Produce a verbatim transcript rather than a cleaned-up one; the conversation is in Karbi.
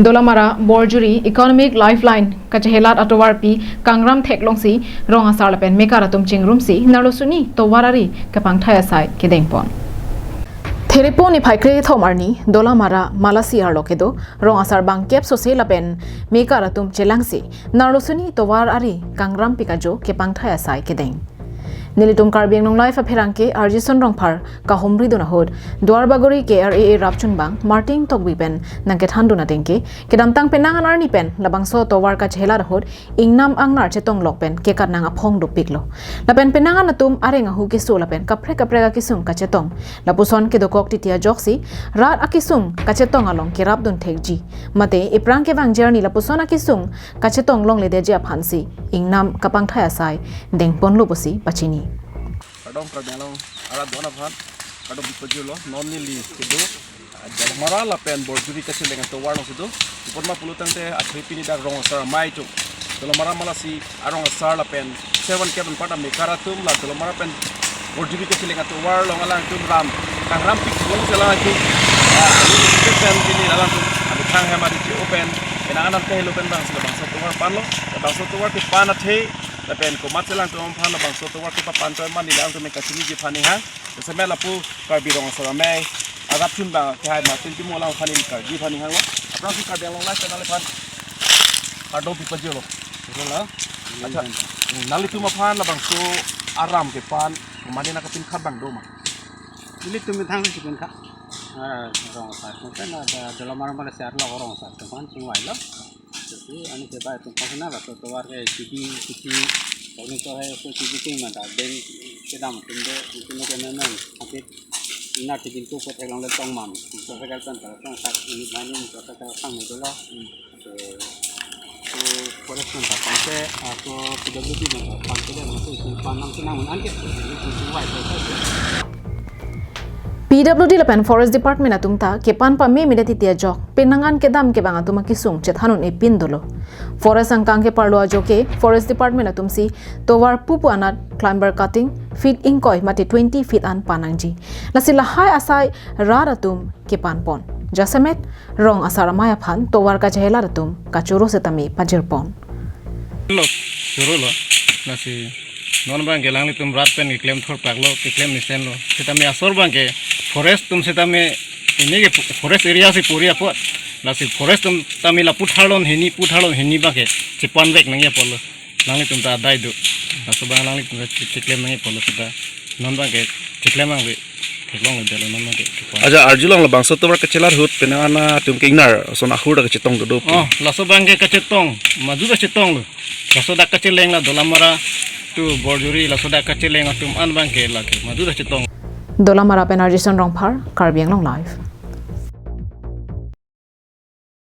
Dolamara Borjuri Economic Lifeline kachehelat atovarpi Kangram theklongsi rong asar lapen mekar atum chingrumsi Narlosuni tovar ari kapangthai asai kedengpon. Therepon niphai krethom arni Dolamara Malasi arlo kedo rong asar bangkep sose lapen mekar atum chelangsi Narlosuni tovar ari Kangram pikajo kapangthai asai kedeng. Nelitum Karbi Anglong Live apherangke Arjison Rongphar kahumridun ahut Duarbagori K R A A rapchunbang Martin Tokbi pen nangkethandun atengke kedamtang penang an arni pen labangso tovar kachehelat ahut ingnam angnar chetonglok pen kekat nang aphong dopiklo. Lapen penang an atum areng ahu keso lapen kaprek kaprek akesung kachetong. Lapuson kedokok titi ajoksi rat akesung kachetong along kerapdun thekji. Mate ephrang kevang jarni lapuson akesung kachetong longledetji aphansi ingnam kapangthai asai dengponlo pusi pachini. Kardom Karbi Anglong arat do-an aphan kardom pajirlo. Non neli kedo Dolamara lapen Borjuri kacheleng atovar alongsi do. Ipon ma pulo tangte athe pini dak rong asar amei atum Dolamara Malasi arong asar lapen seven kevang part amekar atum la Dolamara pen Borjuri kacheleng atovar along alangtum ram Kangram piklongsi alangtum ah, pen pini alangtum amuthang hem ari che-o pen ena anan kahelo pen bangsi labangso tovar panlo, labangso tovar kepan athe lapen komatsi alangtum aphan labangso tovar kepapan choi mani alangtum kachiniji aphan ninghang. Seme lapu Karbi rong asar amei arapchunbang kehai Martin Timung along aphan neli karjuji aphan ninghanglo. Aphrangsi Karbi Anglong Live channel aphan kardom pajirlo. Pajirlo. Acha, nanglitum aphan labangso aram kepan mane nangkapinkhat abang do ma? Nelitum methang si pinkha. Ah, rong asar atum pen ada Dolamara Malasi arlo rong asar atum aphan chingvailo. Jadi, ani ke bai atum aphan na laso tovar ke G D, G D, ini to hai ko G D ting mata bank kedam atum do, itu ne kena nang, habis ina G D ko ko theklongle tong mam, so sa kal tan ta sang sak ini mani so sa kal sang ni dolo. So, so forest man ta pangse, ah, so P W D man ta pangse, so itum pan nang sinang an ke, ini itum vai so sa. P W D lapen Forest Department atum ta kepan pame medet titi ajok penang an kedam kevang atum akesung chethan un-e pin dolo. Forest angkang keparlo ajoke Forest Department atumsi tovar pupu anat climber cutting feet ingkoi mate twenty feet an pan nangji. Lasi lahai asai rat atum kepanpon. Jasemet rong asar amei aphan tovar kachehelat atum kachoro setame pajirpon. Lo, chorolo. Lasi non abangke alanglitum rat pen keklem thorpaklo, keklem mesenlo. Setame asor abangke forest atum setame ini ke forest area si puri apot. Lasi forest atum tame lapu tharlon hini, pu tharlon hini abangke chepanvek nangji apotlo. Alanglitum ta adai do. Laso abang alanglitum ta che-, cheklem nangji apotlo seta. Non abangke cheklem nangve. Theklongledetlo non abangke chepan. Acha arjulong labangso tovar kachelar ahut penang an atum ke ingnar ason ahur ta kachetong do do. Oh, laso abangke kachetong, madu ta chetonglo. Laso dak kacheleng la Dolamara to Borjuri, laso dak kacheleng atum an abangke lake madu ta chetong. Dolamara pen Arjison Rongphar, Karbi Anglong Live.